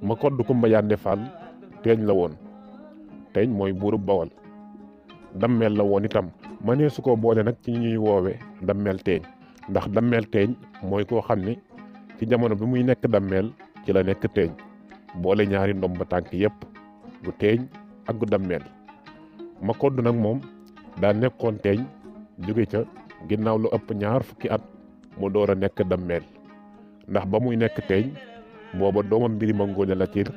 Makoddu Kumba Yande Fall teeñ la woon. teeñ mooy buurub Bawal. dammeel la woon itam mënee su ko boole nag ci ñuy woowe dammeel teeñ ndax dammeel teeñ mooy koo xam ni ci jamono bi muy nekk dammeel ci la nekk teeñ boole ñaari ndomba tànk yépp gu teeñ ak gu dammeel. Makoddu nag moom daa nekkoon teeñ jóge ca ginnaaw lu ëpp 20 fukki at mu door a nekk dammeel ndax ba muy nekk teeñ booba doomam Birima Ngóone Latiir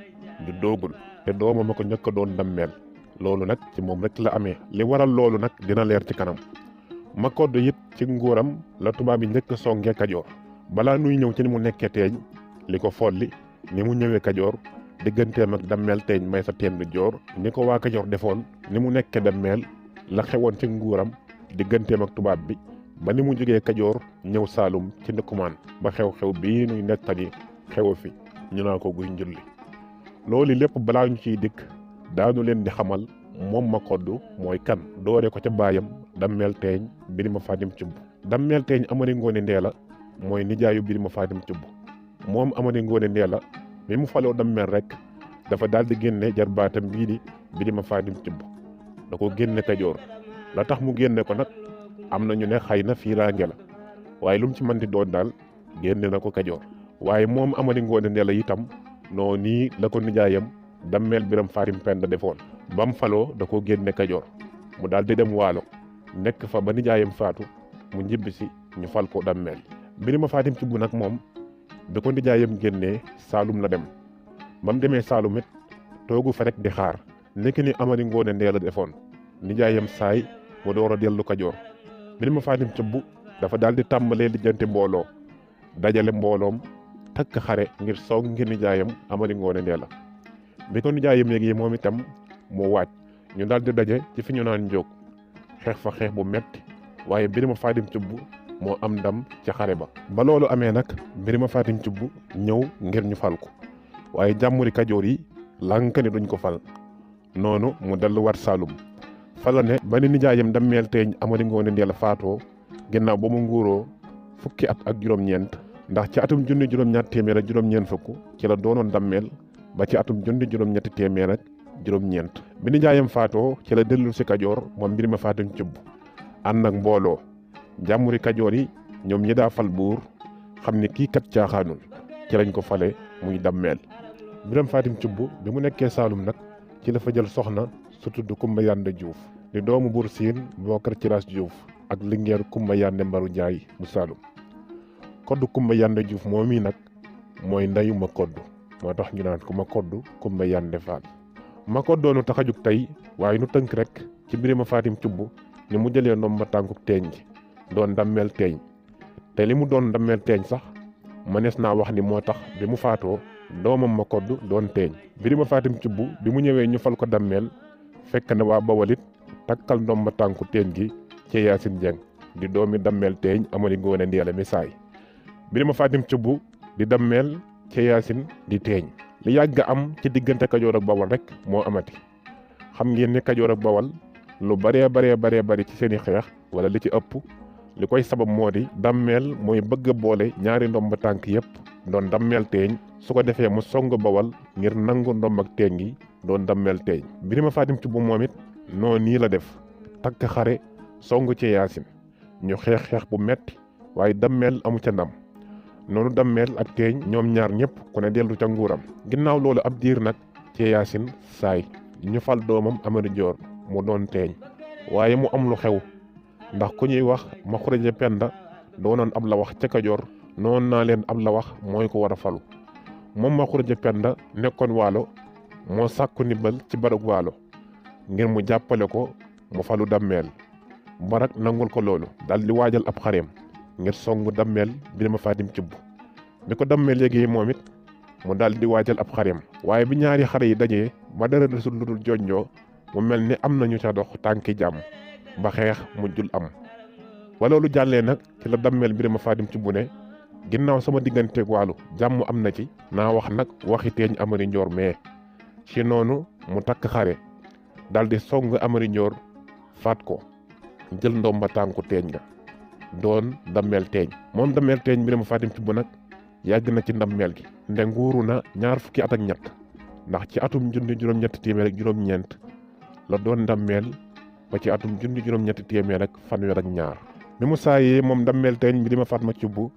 du doogul te doomam a ko ñëkk a doon dammeel. loolu nag ci moom rek la amee li waral loolu nag dina leer ci kanam. Makoddu it ci nguuram la tubaab yi njëkk songee Kajoor balaa nuy ñëw ci ni mu nekkee teeñ li ko folli ni mu ñëwee Kajoor digganteem ak dammeel teeñ may sa teen joor ni ko waa Kajoor defoon ni mu nekkee dammeel la xewoon ci nguuram digganteem ak tubaab bi ba ni mu jógee Kajoor ñëw Saalum ci ndëkkumaan ba xew-xew bii nuy nettali xewu fi ñu naa ko guy njulli. loolu lépp balaa ñu ciy dikk daanu leen di xamal moom Makoddu mooy kan doore ko ca baayam dammeel teeñ Birima Fatim Cubb. dammeel teeñ Amari Ngoone Ndeela mooy nijaayu Birima Fatim Cubb. moom Amari Ngoone Ndeela bi mu faloo dammeel rek dafa daal di génne jarbaatam bii di Birima Fatim Cubb da ko génne Kajoor. la tax mu génne ko nag am na ñu ne xëy na fiiraange la waaye lu mu ci mën di doon daal génne na ko Kajoor. waaye moom Amari Ngoone Ndeela itam noo nii la ko nijaayam dammeel Biram Fatim Penda defoon ba mu faloo da ko génne Kajoor mu daal di dem Waalo nekk fa ba nijaayam faatu mu ñibbisi ñu fal ko dammeel. Birima Fatim Cubb nag moom bi ko nijaayam génnee Saalum la dem ba mu demee Saalum it toogu fa rek di xaar nekki ni Amari Ngoone Ndeela defoon nijaayam saay mu door a dellu Kajoor. Birima Fatim Cubb dafa daal di tàmbalee lijjanti mbooloo dajale mbooloom takk xare ngir song ngir nijaayam Amari Ngoone Ndeela. bi ko nijaayam yéegi moom itam mu waaj ñu daal di daje ci fi ñu naan Njóog xeex fa xeex bu metti waaye Birima Fatim Cubb moo am ndam ca xare ba. ba loolu amee nag Birima Fatim Cubb ñëw ngir ñu fal ko waaye jàmmuri Kajoor yi lànk ne duñ ko fal noonu mu delluwaat Saalum fala ne ba ni nijaayam dammeel teeñ Amari Ngoone Ndeela faatoo ginnaaw ba mu nguuroo fukki at ak juróom-ñeent ndax ci atum junni juróom-ñaar téeméer ak juróom-ñeent fukk ci la doonoon dammeel ba ci atum junni juróom-ñetti téeméer ak juróom-ñeent bi nijaayam faatoo ci la dellu si Kajoor moom Birima Fatim Cubb ànd ak mbooloo jàmmuri Kajoor yi ñoom ñi daa fal buur xam ni kii kat caaxaanul ci lañ ko fale muy dammeel. Birima Fatim Cubb bi mu nekkee Saalum nag ci la fa jël soxna su tudd Kumba Yande Juuf di doomu buur Siin Bookar Ciraas Juuf ak lingeer Kumba Yande Mbaru Njaay bu Saalum. Koddu Kumba Yande Juuf moom i nag mooy ndeyu Makoddu moo tax ñu naan ko Makoddu Kumba Yande Fall. Makoddu nu tax a jug tey waaye nu tënk rek ci Birima Fatim Cubb ni mu jëlee ndomba tànkuk teeñ ji doon dammeel teeñ te li mu doon dammeel teeñ sax mënees naa wax ni moo tax bi mu faatoo doomam Makoddu doon teeñ. Birima Fatim Cubb bi mu ñëwee ñu fal ko dammeel fekk na waa Bawalit takkal ndomba tànku teeñ gi ci Yaasin Jeng di doomi dammeel teeñ Amari Ngoone Ndeela mi saay. Birima Fatim Cubb di dammeel ci Yaasin di teeñ. li yàgg am ci diggante Kajoor ak Bawal rek moo amati xam ngeen ne Kajoor ak Bawal lu bari ci seeni xeex wala li ci ëpp li koy sabab moo di dammeel mooy bëgg a boole ñaari ndomba tànk yépp doon dammeel teeñ su ko defee mu song Bawal ngir nangu ndomb ak teeñ gi doon dammeel teeñ. Birima Fatim Cubb moom it noonu nii la def takk xare song ci Yaasin ñu xeex bu metti waaye dammeel amu ca ndam noonu dammeel ak teeñ ñoom ñaar ñëpp ku ne dellu ca nguuram. ginnaaw loolu ab diir nag ci Yaasin saay ñu fal doomam Amari Joor mu doon teeñ waaye mu am lu xew ndax ku ñuy wax Maxureja Penda doonoon ab la wax ca Kajoor noonu naa leen ab la wax mooy ko war a falu. moom Maxureja Penda nekkoon Waalo moo sàkku ndimbal ci barag Waalo ngir mu jàppale ko mu falu dammeel. Barak nangul ko loolu dal di waajal ab xareem ngir songu dammeel Birima Fatim Cubb. bi ko dammeel léegi moom it mu dal di waajal ab xareem waaye bi ñaari xare yi dajee ba dara desul lu dul jonjoo mu mel ni am nañu ca dox tànki jàmm ba xeex mujjul am. ba loolu jàllee nag ci la dammeel Birima Fatim Cubb ne ginnaaw sama digganteeg Waalo jàmm am na ci naa wax nag waxi teeñ Amari Njoor mais ci noonu mu takk xare dal di song Amari Njoor faat ko jël ndomba tànku teeñ ga doon dammeel teeñ. moom dammeel teeñ Birima Fatim Cubb nag yàgg na ci ndammeel gi nde nguuru na ñaar fukki at ak ñett ndax ci atum junni juróom-ñetti téeméer ak juróom-ñeent la doon ndammeel ba ci atum junni juróom-ñetti téeméer ak fanweer ak ñaar bi mu saayee moom ndammeel teeñ Birima Fatma Thioub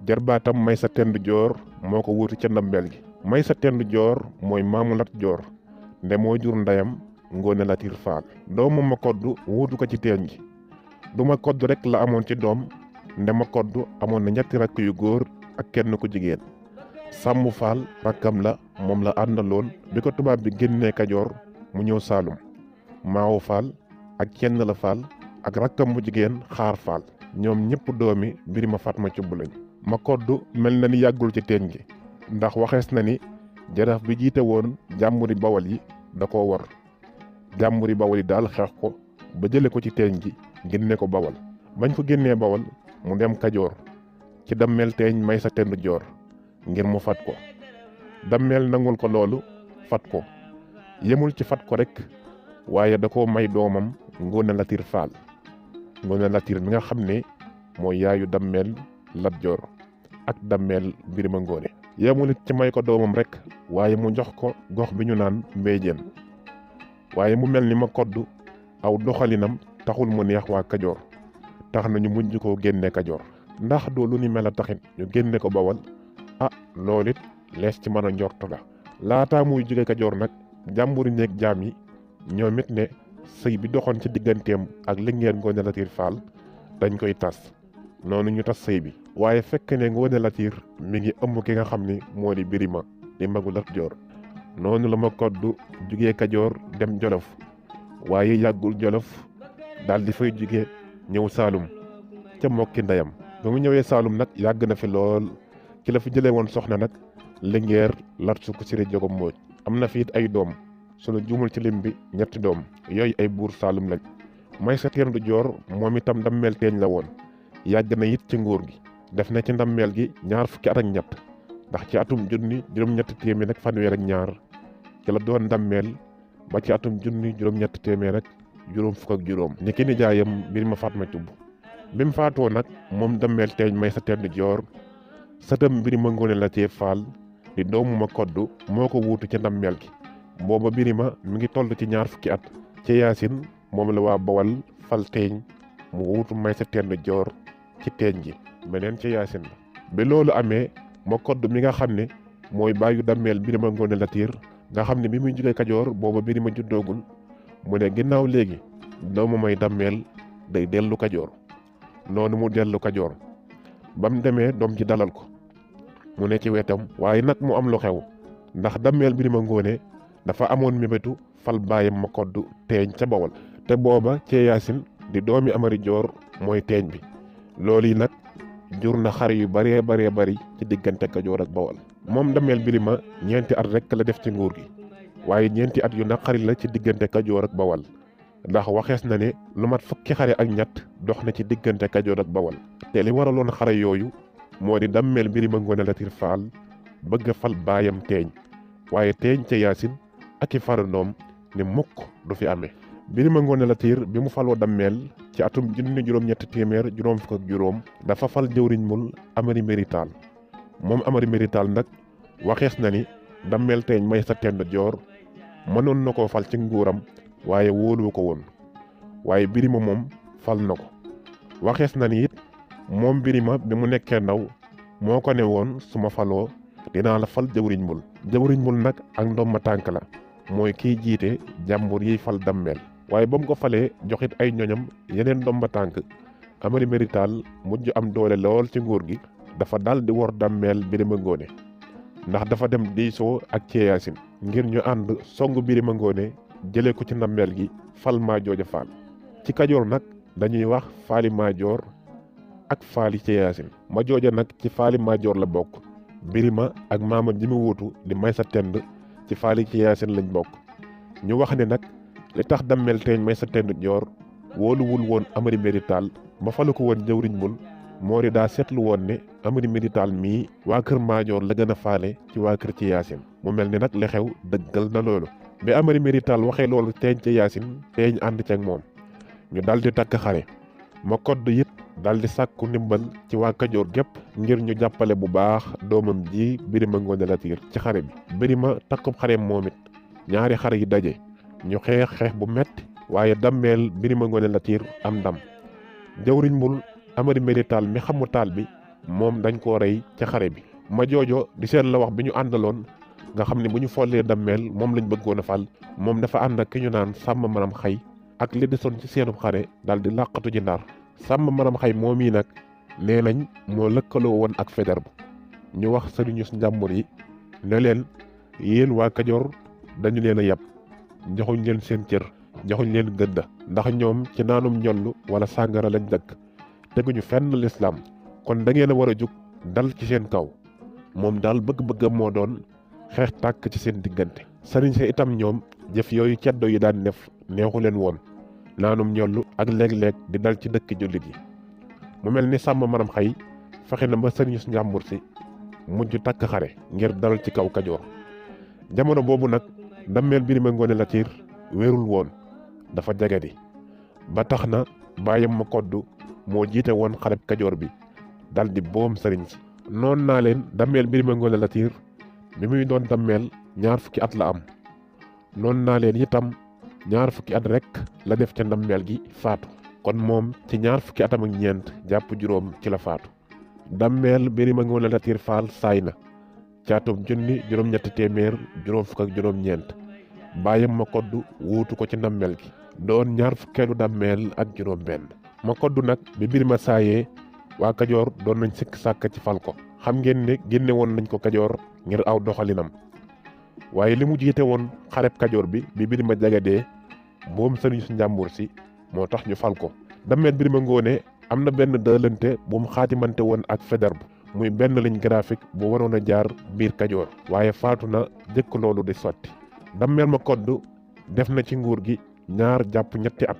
jarbaatam Maysa Tend Joor moo ko wuutu ca ndammeel gi Maysa Tend Joor mooy maamu Lat Joor nde moo jur ndeyam Ngoone Latiir Faal doomu ma koddu wuutu ko ci teeñ gi du ma koddu rek la amoon ci doom nde ma koddu amoon na ñetti rakk yu góor ak kenn ku jigéen Sàmmu Faal rakkam la moom la àndaloon bi ko tubaab bi génnee Kajoor mu ñëw Saalum Maawo Faal ak Cenn la Faal ak rakkam bu jigéen Xaar Faal ñoom ñëpp doomi Birima Fatma Thioub lañ ma koddu mel na ni yàggul ci teeñ gi ndax waxees na ni jaraaf bi jiite woon jàmburi Bawol yi da koo war jàmburi Bawol yi daal xeex ko ba jële ko ci teeñ gi génne ko Bawol bañ ko génnee Bawol mu dem Kajoor ci dammeel teeñ Maysa Tend Joor ngir mu fat ko dammeel nangul ko loolu fat ko yemul ci fat ko rek waaye da ko may doomam Ngoone Latiir Faal Ngoone Latiir mi nga xam ne mooy yaayu dammeel Lat Joor ak dammeel Birima Ngoone yemul it ci may ko doomam rek waaye mu jox ko gox bi ñu naan Mbéejeen waaye mu mel ni ma koddu aw doxalinam taxul mu neex waa Kajoor tax na ñu mujj koo génne Kajoor ndax doo lu ni mel a taxit ñu génne ko Bawol loolu it lees ci mën a njortu la laataa muy jóge Kajoor nag jàmburi néeg jaam yi ñoom it ne sëy bi doxoon ci digganteem ak Lingeer Ngoone Latiir Faal dañ koy tas noonu ñu tas sëy bi waaye fekk ne Ngoone Latiir mi ngi ëmb ki nga xam ni moo di Birima di magu Lat Joor noonu la ma koddu jugee Kajoor dem Jolof waaye yàggul Jolof daal di fay jugee ñëw Saalum ca mbokki ndeyam ba mu ñëwee Saalum nag yàgg na fi lool ci la fi jëlee woon soxna nag Lingeer Lat Sukk Siri Jogo Mbooj am na fi it ay doom sunu jumul ci lim bi ñetti doom yooyu ay buur Saalum lañ Maysa Tend Joor moom itam ndammeel teeñ la woon yàgg na it ci nguur gi def na ci ndammeel gi ñaar fukki at ak ñett ndax ci atum junni juróom-ñetti téeméer ak fanweer ak ñaar ci la doon ndammeel ba ci atum junni juróom-ñetti téeméer ak juróom fukk ak juróom ni ki nijaayam Birima Fatma Thioub bi mu faatoo nag moom dammeel teeñ Maysa Tend Joor sëtam Birima Ngoone Latiir Faal di doomu ma koddu moo ko wuutu ca ndammeel gi booba Birima mi ngi toll ci ñaar fukki at ci Yaasin moom la waa Bawal fal teeñ mu wuutu Maysa Tend Joor ci teeñ gi meneen ci Yaasin la bi loolu amee ma koddu mi nga xam ne mooy bàyyu dammeel Birima Ngoone Latiir nga xam ne bi muy jógee Kajoor booba Birima juddoogul mu ne ginnaaw léegi doomu may dammeel day dellu Kajoor noonu mu dellu Kajoor ba mu demee doom ji dalal ko mu ne ci wetam waaye nag mu am lu xew ndax dammeel Birima Ngoone dafa amoon mébétu fal baayam ma koddu teeñ ca Bawol te booba cee Yaasin di doomi Amari Joor mooy teeñ bi loolu yi nag jur na xar yu baree bari ci diggante Kajoor ak Bawol moom dammeel Birima ñeenti at rek la def ci nguur gi waaye ñeenti at yu naqari la ci diggante Kajoor ak Bawol ndax waxees na ne lu mat fukki xare ak ñett dox na ci diggante Kajoor ak Bawol te li waraloon xare yooyu moo di dammeel Birima Ngoone Latiir Faal bëgg a fal baayam teeñ waaye teeñ ca Yaasin ak i farandoom ne mukk du fi amee Birima Ngoone Latiir bi mu faloo dammeel ci atum junni juróom-ñetti téeméer juróom fukk ak juróom dafa fal jëwriñ mul Amari Mérital moom Amari Mérital nag waxees na ni dammeel teeñ Maysa Tend Joor mënoon na koo fal ci nguuram waaye wóoluwu ko woon waaye Birima moom fal na ko waxees na ni it moom Birima bi mu nekkee ndaw moo ko ne woon su ma faloo dinaa la fal jëwriñ mul nag ak ndomba tànk la mooy kiy jiite jàmbur yiy fal dammeel waaye ba mu ko falee joxit ay ñoñam yeneen ndomba tànk Amari Mérital mujj am doole lool ci nguur gi dafa dal di wor dammeel Birima Ngoone ndax dafa dem diisoo ak cee Yaasin ngir ñu ànd songu Birima Ngoone jëlee ko ci ndammeel gi fal Maajooja Faal ci Kajoor nag dañuy wax faali Maajoor ak faali cee Yaasin Majooja nag ci faali Maajoor la bokk Birima ak maamam ji mu wuutu di Maysa Tend ci faali cee Yaasin lañ bokk ñu wax ne nag li tax dammeel teeñ Maysa Tend Joor wóoluwul woon Amari Mérital ba falu ko woon jëwriñ mul moo di daa seetlu woon ne Amari Mérital mii waa kër Maajoor la gën a faale ci waa kër ci Yaasin mu mel ni nag li xew dëggal na loolu bi Amari Mérital waxee loolu teeñ ci Yaasin teeñ ànd ci ak moom ñu daldi takk xare ma koddu it daldi sàkku ndimbal ci waa Kajoor gépp ngir ñu jàppale bu baax doomam ji Birima Ngoone Latiir ci xare bi. Birima takkub xareem moom it ñaari xare yi daje ñu xeex bu metti waaye dammeel Birima Ngoone Latiir am ndam. jawriñ mbul Amari Mbéri Taal mi xamu taal bi moom dañ koo rey ci xare bi. ma joojo di seen la wax bi ñu àndaloon nga xam ne bu ñu follee dammeel moom lañ bëggoon a fal moom dafa ànd ak ki ñu naan Sàmm Maram Xay ak li desoon ci seenub xare daldi làqatu ji Ndar. Sàmm Maram Xay moom yi nag nee nañ moo lëkkaloo woon ak Faidherbe ñu wax sëriñu njàmbur yi ne leen yéen waa Kajoor dañu leen a yab joxuñ leen seen cër joxuñ leen gëdda ndax ñoom ci naanum ñollu wala sàngara lañ dëkk teguñu fenn lislaam kon da ngeen a war a jug dal ci seen kaw. moom daal bëgg-bëggam moo doon xeex tàkk ci seen diggante. sëriñ sa itam ñoom jëf yooyu ceddo yi daan def neexu leen woon naanum ñollu ak léeg-léeg di dal ci dëkk jullit yi. mu mel ni Sàmm Maram Xay fexe na ba sëriñu njàmbur si mujj takk xare ngir dal ci kaw Kajoor. jamono boobu nag dammeel Birima Ngoone Latiir wérul woon dafa jagadi ba tax na baayam ma koddu moo jiite woon xareb Kajoor bi daldi boom sëriñ si. noon naa leen dammeel Birima Ngoone Latiir bi muy doon dammeel 20 at la am noon naa leen itam 20 at rek la def ca dammeel gi faatu kon moom ci 20 atam ak ñeent jàpp juróom ci la faatu. dammeel Birima Ngoone Latiir Faal saay na caatum 17juróom-ñett baayam ma koddu wuutu ko ci dammeel gi doon 20 dammeel ak juróom benn. ma koddu nag bi Birima saayee waa Kajoor doon nañ sikk sàkk ci fal ko. xam ngeen ne génne woon nañ ko Kajoor ngir aw doxalinam waaye li mu jiite woon xareb Kajoor bi Birima jagadee moom sëriñ su njàmbur si moo tax ñu fal ko. dammeel Birima Ngoone am na benn dëlante bu mu xaatimante woon ak Faidherbe muy benn ligne graphique bu waroon a jaar biir Kajoor waaye faatu na jëkk loolu di sotti. dammeel ma koddu def na ci nguur gi 2 jàpp 3 at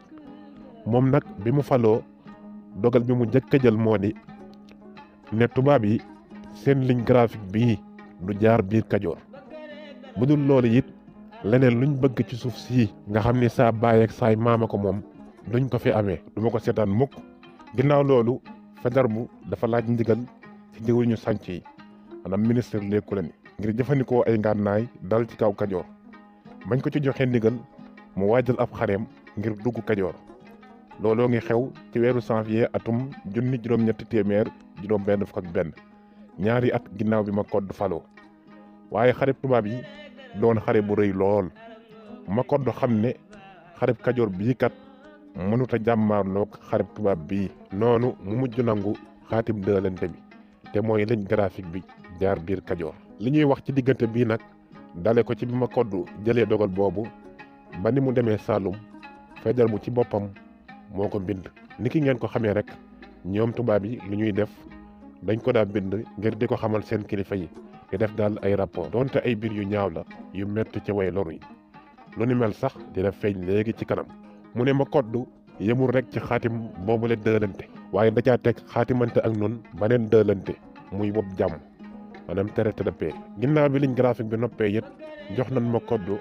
moom nag bi mu faloo dogal bi mu njëkk a jël moo di ne tubaab yi seen ligne graphique bii du jaar biir Kajoor bu dul loolu it leneen luñ bëgg ci suuf sii nga xam ni saa baay ak saay maama ko moom duñ ko fi amee du ma ko seetaan mukk. ginnaaw loolu Faidherbe dafa laaj ndigal ci jëwriñu sànc yi maanaam ministre des colonies ngir jëfandikoo ay ngànnaay dal ci kaw Kajoor bañ ko ci joxee ndigal mu waajal ab xareem ngir dugg Kajoor. looloo ngi xew ci weeru janvier atum 1751 2 at ginnaaw bi ma kodd faloo waaye xareb tubaab yi doon xare bu rëy lool. ma kodd xam ne xareb Kajoor bii kat mënut a jàmmaarloog xareb tubaab bii noonu mu mujj nangu xaatim dëlante bi te mooy ligne graphique bi jaar biir Kajoor. li ñuy wax ci diggante bii nag dale ko ci bi ma kodd jëlee dogal boobu ba ni mu demee Saalum Faidherbe ci boppam moo ko bind. niki ngeen ko xamee rek ñoom tubaab yi lu ñuy def dañ ko daa bind ngir di ko xamal seen kilifa yi di def daal ay rapport donte ay biir yu ñaaw la yu metti ci way loru yi. lu ni mel sax dina feeñ léegi ci kanam. mu ne ma koddu yemul rek ci xaatim boobule dëlante waaye da caa teg xaatimante ak nun baneen dëlante muy wob jàmm maanaam traité de paix. ginnaaw bi ligne graphique bi noppee yët jox nañ ma koddu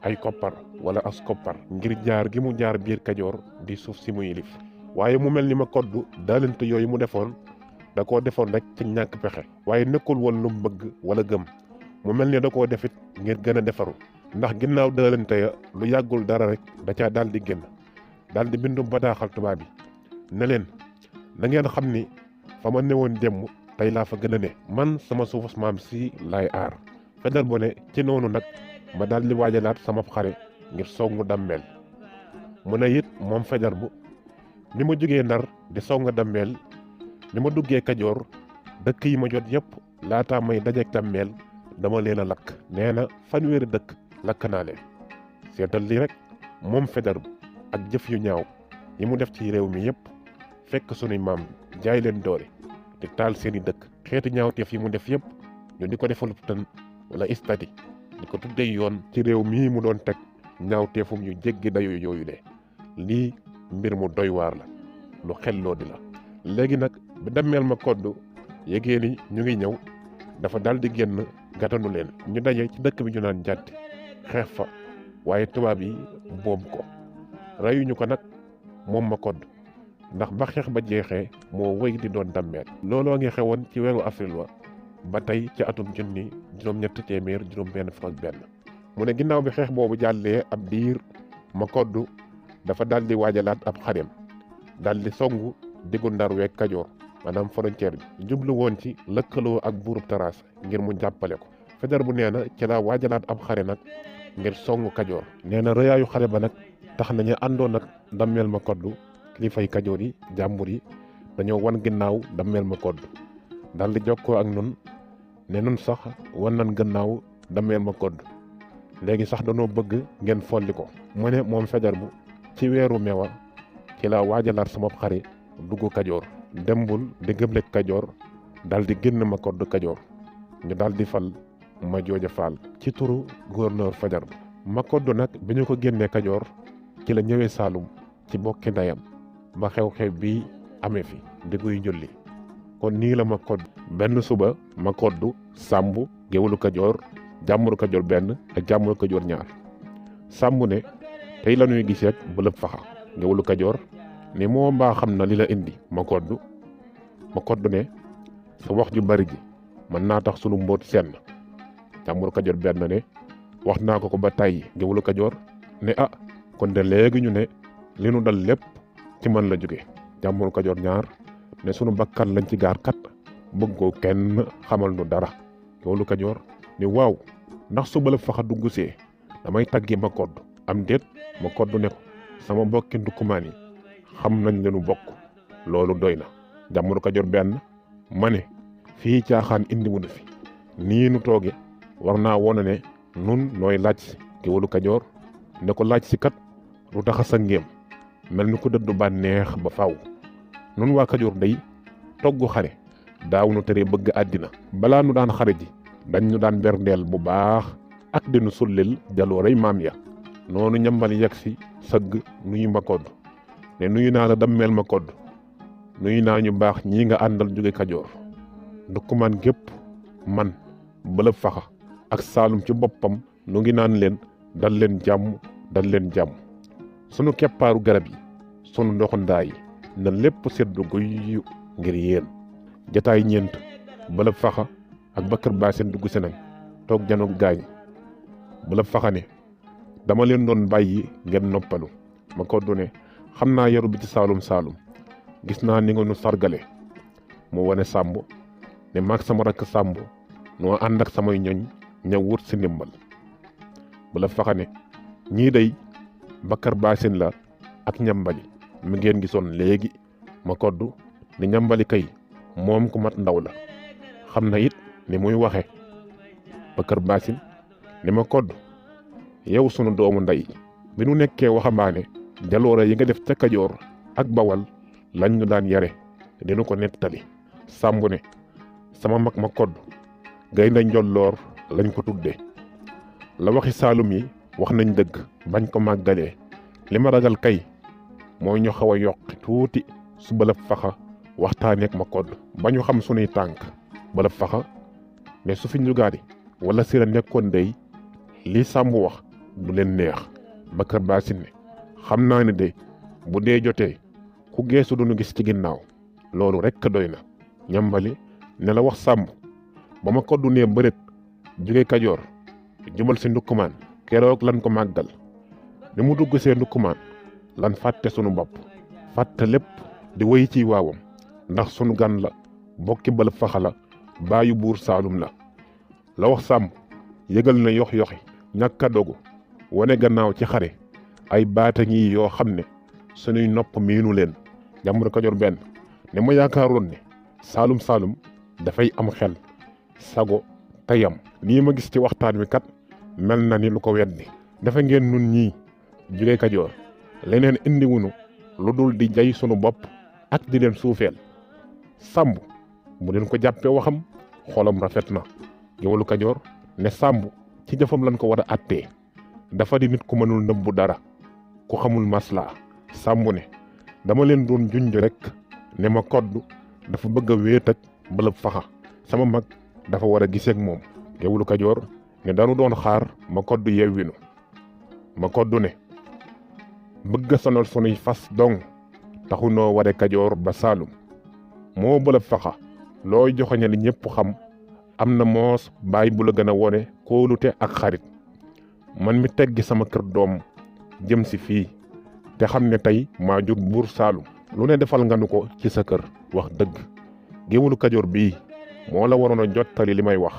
ay koppar wala as koppar ngir jaar gi mu jaar biir Kajoor di suuf si mu yilif. waaye mu mel ni ma koddu dëlante yooyu mu defoon da koo defoon rek ci ñàkk pexe waaye nekkul woon lu mu bëgg wala gëm mu mel ni da koo defit ngir gën a defaru ndax ginnaaw dëlante ya lu yàggul dara rek da caa daal di génn daal di bindu bataaxal tubaab yi ne leen na ngeen xam ni fa ma newoon démb tey laa fa gën a ne man sama suufus maam si laay aar. Faidherbe ne ci noonu nag ma daal di waajalaat sama xare ngir songu dammeel. mu ne it moom Faidherbe bi ma jógee Ndar di songu dammeel bi ma duggee Kajoor dëkk yi ma jot yëpp laataa may dajeek dammeel dama leen a lakk. nee na fanweeri dëkk lakk naa leen. seetal lii rek moom Faidherbe ak jëf yu ñaaw yi mu def ci réew mi yëpp fekk sunuy maam jaay leen doole di taal seeni dëkk. xeeti ñaawteef yi mu def yëpp ñu di ko defal tën wala istati di ko tuddee yoon ci réew mii mu doon teg ñaawteefum yu jéggi dayo yooyu de lii mbir mu doy waar la lu xelloo di la. léegi nag bi dammeel ma kodd yégée ni ñu ngi ñëw dafa dal di génn gàttanu leen. ñu daje ci dëkk bi ñu naan jàtti xeex fa waaye tubaab yi boom ko reyuñu ko nag moom ma kodd ndax ba xeex ba jeexee moo wéy di doon dammeel. looloo ngi xewoon ci weeru avril wa ba tey ci atum junni juróom-ñett téeméer juróom-benn fukk ak benn. mu ne ginnaaw bi xeex boobu jàllee ab diir Makoddu dafa daldi waajalaat ab xareem daldi songu diggu Ndar weeg Kajoor maanaam frontière bi jublu woon ci lëkkaloo ak buurub Taraas ngir mu jàppale ko. Faidherbe nee na ci la waajalaat ab xare nag ngir songu Kajoor. nee na rëyaayu xare ba nag tax nañu àndoon nag dammeel Makoddu kilifay Kajoor yi jàmbur yi dañoo wan ginnaaw dammeel Makoddu daldi jokkoo ak nun ne nun sax wan nan gannaaw dammeel Makoddu léegi sax danoo bëgg ngeen folli ko. mu ne moom Faidherbe ci weeru meewa ci la waajalaat sama xare dugg Kajoor dembul di gëblek Kajoor daldi génn Makoddu Kajoor ñu daldi fal Majooja Faal ci turu gouverneur Faidherbe. Makoddu nag bi ñu ko génnee Kajoor ci la ñëwee Saalum ci bokki ndeyam ba xew-xew bi amee fi di guy njulli. kon nii la Makoddu benn suba Makoddu Sàmbu géwélu Kajoor jàmburu Kajoor benn ak jàmburu Kajoor ñaar. Sàmbu ne tey la ñuy gisee ak Bëlëb Faxa géwélu Kajoor ne moo mbaa xam na li la indi Makoddu. Makoddu ne sa wax ju bari ji mën naa tax sunu mbóot senn. jàmburu Kajoor benn ne wax naa ko ba tàyyi géwélu Kajoor ne kon de léegi ñu ne li nu dal lépp ci man la jóge. jàmburu Kajoor ñaar ne sunu bakkan lañ ci gaar kat bëgg ko kenn xamal nu dara. géwélu Kajoor ne waaw ndax su Bëlëb Faxa dugg see damay taggi Makoddu am déet. Makoddu ne ko sama mbokki ndukkumaan yi xam nañ leenu bokk loolu doy na. jàmburu Kajoor benn ma ne fii caaxaan indi mu fi nii nu tooge war naa wone ne nun nooy laaj si. géwélu Kajoor ne ko laaj si kat lu tax a sa ngéem mel ni ko dëddu bànneex ba faw. nun waa Kajoor day togg xare daaw nu tere bëgg àddina. balaa nu daan xare ji dañ ñu daan berndeel bu baax ak dinu sullil jaloorey maam ya. noonu ñambal yegg si sëgg nuyu Makoddu ne nuyu naa la dammeel Makoddu nuyu naa ñu baax ñii nga àndal jóge Kajoor. ndukkumaan gépp man Bëlëb Faxa ak Saalum ci boppam nu ngi naan leen dal leen jàmm dal leen jàmm. sunu keppaaru garab yi sunu ndoxu ndaa yi na lépp seddu guy ngir yéen. jataay ñeent Bëlëb Faxa ak Bakar Baaseen dugg si nañ toog janoog gaañ. Bëlëb Faxa ne dama leen doon bàyyi ngeen noppalu. Makoddu ne xam naa yaru bi ci Saalum gis naa ni nga nu sargale. mu wane Sàmbu ne maag sama rakk Sàmbu noo ànd ak samay ñoñ ñëw wut si ndimbal. Bëlëb Faxa ne ñii day Bakar Baaseen la ak ñambali mi ngeen gisoon léegi. Makoddu ni ñambali kay moom ku mat ndaw la xam na it ni muy waxe. Bakar Baaseen ni Makoddu yow sunu doomu ndey bi nu nekkee waxambaane jaloore yi nga def ca Kajoor ak Bawal lañ ñu daan yare dinu ko nettali. Sàmbu ne sama mag Makoddu gaynde njolloor lañ ko tudde. la waxi Saalum yi wax nañ dëgg bañ ko màggalee. li ma ragal kay mooy ñu xaw a yokki tuuti su Bëlëb Faxa waxtaaneek Makoddu ba ñu xam sunuy tànk. Bëlëb Faxa ne su fi njugaari wala sira nekkoon dey lii Sàmbu wax du leen neex. Bakar Baaseen ne xam naa ne de bu dee jotee ku geesu duñu gis ci ginnaaw loolu rekk doy na. ñambali ne la wax Sàmbu ba Makoddu nee bëreet jóge Kajoor jubal si ndukkumaan keroog lan ko màggal. ni mu dugg see ndukkumaan lan fàtte sunu bopp fàtte lépp di wéy ci waawam ndax sunu gan la bokki Bëlëb Faxa la baayu buur Saalum la. la wax Sàmbu yëgal na yox-yoxi ñàkk a dogu wane gannaaw ci xare ay baata ngi yoo xam ne sunuy nopp miinu leen. jàmburu Kajoor benn ne ma yaakaaroon ne Saalum dafay am xel sago tayam. lii ma gis ci waxtaan wi kat mel na ni lu ko weddi. dafa ngeen nun ñii jóge Kajoor leneen indiwunu lu dul di jay sunu bopp ak di leen suufeel. Sàmbu bu leen ko jàppee waxam xolam rafet na. géwélu Kajoor ne Sàmbu ci jëfam lañ ko war a àttee dafa di nit ku mënul nëbbu dara ku xamul maslaa. Sàmbu ne dama leen doon junj rek ne Makoddu dafa bëgg a wéet ak Bëlëb Faxa sama mag dafa war a giseek moom. géwélu Kajoor ne dañu doon xaar Makoddu yewwinu. Makoddu ne bëgg a sonal sunuy fas dong taxu noo ware Kajoor ba Saalum moo bëlëb faxa looy joxoñe li ñépp xam am na moos baay bu la gën a wone kóolute ak xarit man mi teggi sama kër doom jëm si fii te xam ne tey maa jur buur Saalum lu ne defal nga nu ko ci sa kër wax dëgg géwélu Kajoor bii moo la waroon a jottali li may wax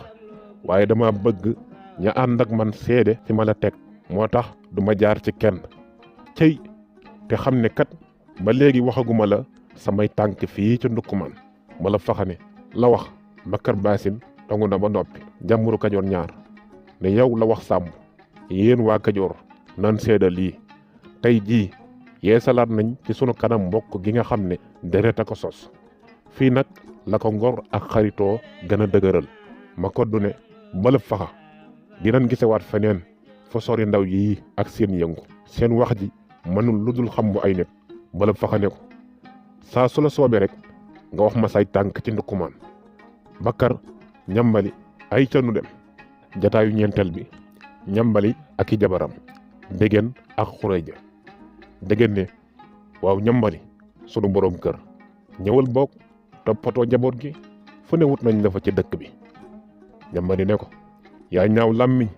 waaye dama bëgg ña ànd ak man seede fi ma la teg moo tax duma jaar ci kenn cëy te xam ne kat ba léegi waxaguma la samay tànk fii ci ndukkumaan ma la faxane la wax Bakar Baasin tongu na ba noppi jàmburu Kajoor ñaar ne yow la wax sàmm yéen waa Kajoor nan seeda lii tey jii yeesalaat nañ ci sunu kanam mbokk gi nga xam ne deret a ko sos fii nag la ko ngor ak xaritoo gën a dëgëral ma koddu ne bëlëb faxa dinañ gisewaat feneen fa sori ndaw yii ak seen yëngu seen wax ji mënul lu dul xam bu ay nit bëlëb faxa ne ko saa su la soobee rek nga wax ma say tànk ci ndukkumaan Bakar ñambali ay ca nu dem jataayu ñeenteel bi ñambali ak i jabaram Dégéen ak Xureeja Dégéen ne waaw ñambali sunu boroom kër ñëwal boog toppatoo njaboot gi fu ne wut nañ la fa ci dëkk bi ñambali ne ko yaa ñaaw làmmiñ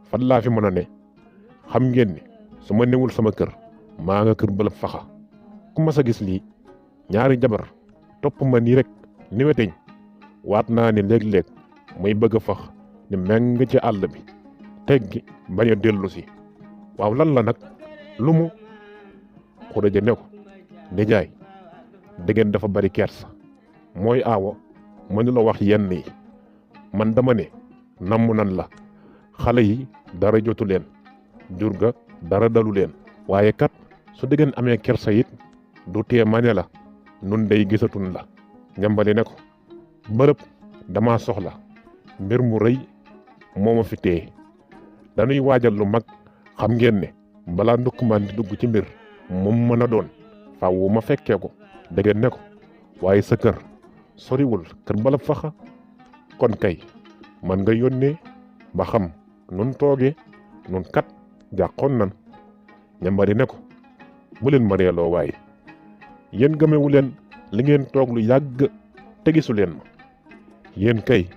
fan laa fi mën a ne xam ngeen ni su ma newul sama kër maa nga kër bëlëb faxa ku mas a gis lii ñaari jabar topp ma nii rek ni weteñ waat naa ne léeg-léeg muy bëgg a fax ni meng ci àll bi teggi bañ a dellu si waaw lan la nag lu mu Xureeja ne ko nijaay Dégéen dafa bari kersa mooy aawo mënu la wax yenn yi man dama ne namm nan la xale yi dara jotu leen jur ga dara dalu leen waaye kat su Dégéen amee kersa it du tee mane la nun day gisatun la ñambali ne ko bërëb dama soxla mbir mu rëy moo ma fi téye dañuy waajal lu mag xam ngeen ne balaa ndukkumaan di dugg ci mbir moom mën a doon faaw ma fekkee ko Dégéen ne ko waaye sa kër soriwul kër bëlëb faxa kon kay man nga yónnee ba xam nun toogee nun kat jàqoon nan ñambali ne ko bu leen ma reeloo waaye yéen gëmewu leen li ngeen toog lu yàgg te gisu leen ma yéen kay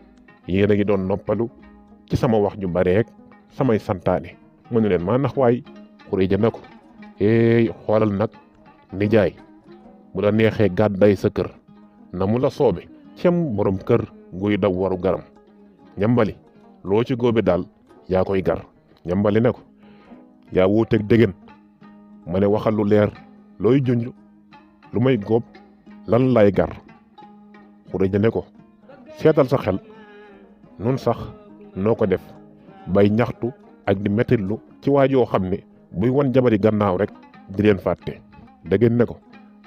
yéen a ngi doon noppalu ci sama wax ju bareek samay santaane mënu leen maa nax waay Xureeja ne ko xoolal nag nijaay bu la neexee gàdday sa kër na mu la soobe cem borom kër guy daw waru garam ñambali loo ci góobe daal yaa koy gar ñambali ne ko yaa wuuteeg Dégéen ma ne waxal lu leer looy junj lu may góob lan lay gar Xureeja ne ko seetal sa xel nun sax noo ko def bay ñaxtu ak di mettitlu ci waajoo xam ne buy won jabari gannaaw rek di leen fàtte Dégéen ne ko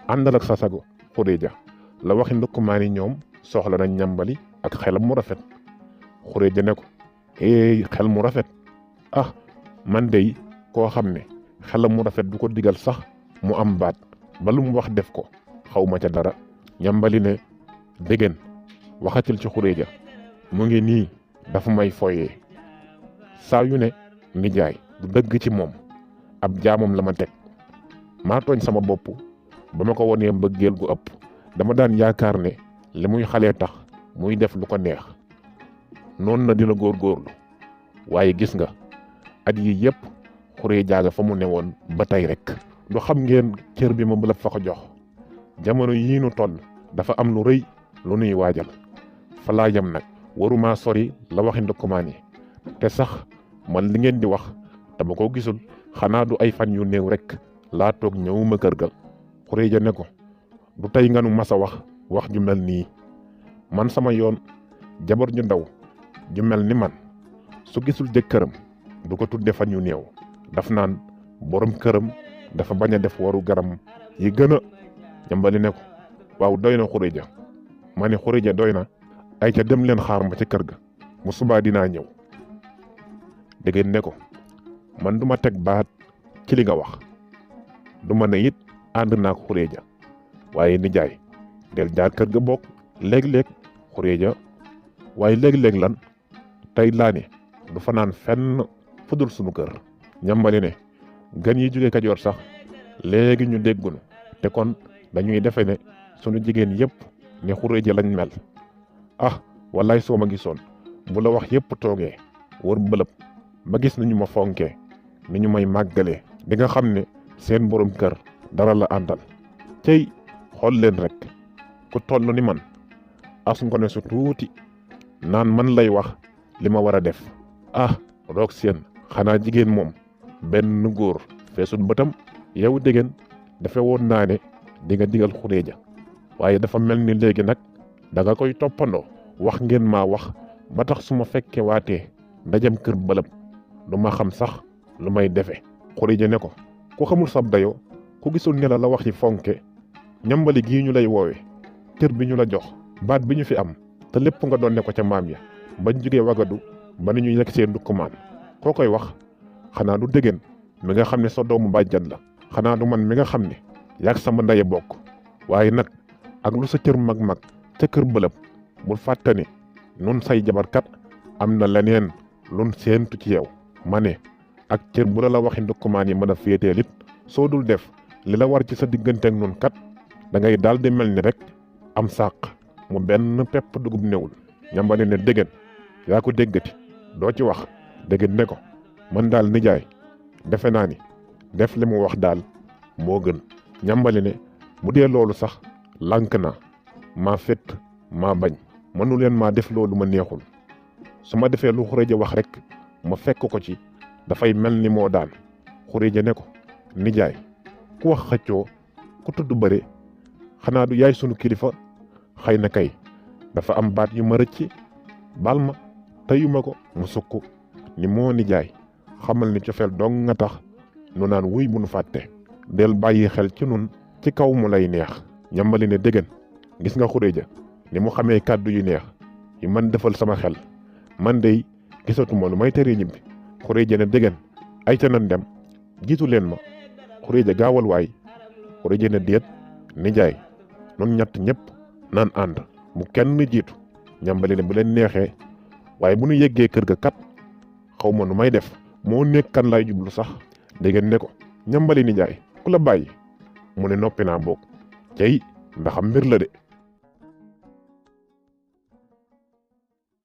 àndal ak sa sago Xureeja la waxi ndukkumaan yi ñoom soxla nañ ñambali ak xelam mu rafet Xureeja ne ko xel mu rafet man dey koo xam ne xelam mu rafet du ko digal sax mu am baat ba lu mu wax def ko xaw ma ca dara ñambali ne Dégéen waxatil ci Xureeja mu ngi nii dafa may foyee saa yu ne nijaay du dëgg ci moom ab jaamam la ma teg maa tooñ sama bopp ba ma ko wonee mbëggeel gu ëpp dama daan yaakaar ne li muy xalee tax muy def lu ko neex noonu na dina góorgóorlu waaye gis nga at yi yëpp Xureeja ga fa mu newoon ba tey rek du xam ngeen cër bi ma bëlëb fa ko jox jamono yii nu toll dafa am lu rëy lu nuy waajal fa laa yem nag waruma sori la waxi ndukkumaan yi te sax man li ngeen di wax dama ko gisul xanaa du ay fan yu néew rek laa toog ñëwuma kër ga Xureeja ne ko du tey nga nu masa wax ju mel nii man sama yoon jabar ju ndaw ju mel ni man su gisul jëkkëram du ko tudde fan yu néew daf naan borom këram dafa bañ a def waru garam yi gën a ñambali ne ko waaw doy na Xureeja ma ne Xureeja doy na ay ca dem leen xaar ma ci kër ga mu subaa dinaa ñëw Dégéen ne ko man duma teg baat ci li nga wax duma ne it ànd naa ko Xureeja waaye nijaay del jaar kër ga bokk léeg-léeg Xureeja waaye léeg-léeg lan tey laa ne du fanaan fenn fudul sunu kër ñambali ne gan yi jóge Kajoor sax léegi ñu déggunu te kon dañuy defe ne sunu jigéen yépp ne Xureeja lañ mel. wallaay soo ma gisoon bu la wax yépp toogee wër bëlëb ba gis ni ñu ma fonkee ni ñu may màggalee di nga xam ne seen borom kër dara la àndal. cey xool leen rek ku toll ni man as ngone su tuuti naan man lay wax li ma war a def. roog seen xanaa jigéen moom benn góor feesul bëtam. yow dégg dafa woon naa ne di nga digal Xureeja waaye dafa mel ni léegi nag da nga koy toppandoo. wax ngeen maa wax ba tax su ma fekkee waatee ndajam kër bëlëb du ma xam sax lu may defe. Xureeja ne ko ku xamul sab dayoo ku gisul ne la wax yi fonke ñambali gii ñu lay woowe cër bi ñu la jox baat bi ñu fi am te lépp nga doon ne ko ca maam ya bañ jugee wagadu ba ni ñu yegg seen dukkumaan koo koy wax xanaa du dégg mi nga xam ne sa doomu bàjjan la. xanaa du man mi nga xam ne yaag sama ndaye bokk. waaye nag ak lu sa cër mag-mag ca kër bëlëb bul fàtte ne nun say jabarkat am na leneen lun séentu ci yow. ma ne ak cër bu la waxi ndukkumaan yi mën a féeteel it soo dul def li la war ci sa diggante ak nun kat da ngay daal di mel ni rek am sàq mu benn pepp dugub newul. ñambali ne dégg yaa ko déggati doo ci wax. dégg ne ko man daal nijaay defe naa ni def li mu wax daal moo gën. ñambali ne bu dee loolu sax lànk naa maa fett maa bañ mënu leen maa def loolu ma neexul. su ma defee lu Xureeja wax rek ma fekk ko ci dafay mel ni moo daan. Xureeja ne ko nijaay ku wax xëccoo ku tudd bëre xanaa du yaay sunu kilifa. xëy na kay dafa am baat yu ma rëcc bal ma teyuma ko mu sukk ni moo nijaay xamal ni cofeel dong nga tax nu naan wuy bu nu fàtte. del bàyyi xel ci nun ci kaw mu lay neex. ñambali ne dégg gis nga Xureeja ni mu xamee kàddu yu neex yi man defal sama xel man dey gisatuma lu may tere ñibbi. Xureeja ne dégg ay ca nan dem jiitu leen ma. Xureeja gaawal waay. Xureeja ne déet nijaay nun ñett ñëpp naan ànd bu kenn jiitu. ñambali ne bu leen neexee waaye bu nu yeggee kër ga kat xaw ma nu may def. moo nekk kan lay jublu sax. dégg ne ko ñambali nijaay ku la bàyyi mu ne noppi naa boog cey ndax mbir la de.